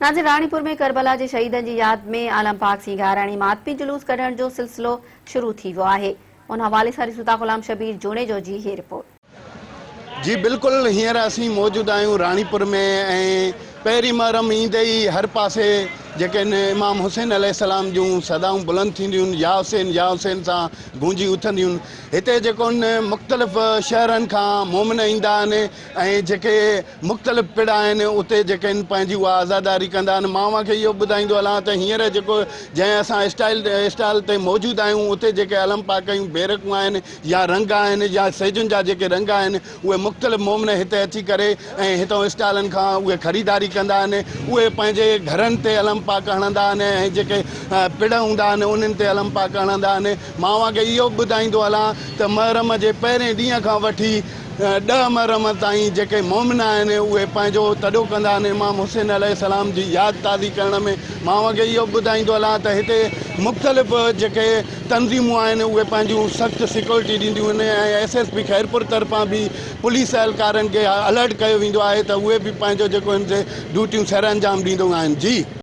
ناظرين راڻيپور ۾ ڪربلا جي شهيدن جي ياد ۾ عالم پاڪ سينگاراڻي ماتمي جلوس ڪڍڻ جو سلسلو شروع ٿي ويو آهي ان حوالي سان ڏسون ٿا غلام شبير جوڻيجو جي هي رپورٽ. جي بلڪل هينئر اسين موجود آهيون راڻيپور ۾ ۽ پهرين محرم ايندي ئي هر پاسي جيڪي آهن امام حسين عليه السلام جون صدائون بلند ٿينديون آهن يا حسين يا حسين سان گونجي اٿنديون آهن هتي جيڪو آهن مختلف شهرن کان مومن ايندا آهن ۽ جيڪي مختلف پڙ آهن اتي جيڪي آهن پنهنجي اها عزاداري ڪندا آهن مان اوهان کي اهو به ٻڌائيندو هلان ته هينئر جيڪو جنهن اسان اسٽائل اسٽال تي موجود آهيون اتي جيڪي علم پاڪ جون بيرڪون آهن يا رنگ آهن يا سيجن جا جيڪي رنگ آهن اهي مختلف مومن هتي اچي ڪري ۽ هتان اسٽالن کان اهي خريداري ڪندا آهن اهي پنهنجي گهرن تي علم پاڪ هڻندا آهن ۽ جيڪي پڙ هوندا آهن انهن تي علم پاڪ هڻندا آهن مان اوهان کي اهو به ٻڌائيندو هلان ته محرم جي پهرين ڏينهن کان وٺي ڏهه محرم تائين جيڪي مؤمن آهن اهي پنهنجو تڏو ڪندا آهن امام حسين عليه السلام جي ياد تازي ڪرڻ ۾ مان اوهان کي اهو به ٻڌائيندو هلان ته هتي مختلف جيڪي تنظيمون آهن اهي پنهنجون سخت سيڪيورٽي ڏينديون آهن ۽ ايس ايس پي خيرپور طرفان به پوليس اهلڪارن کي الرٽ ڪيو ويندو آهي ته اهي به پنهنجو جيڪو آهن سي ڊيوٽيون سرانجام ڏيندو آهن جي.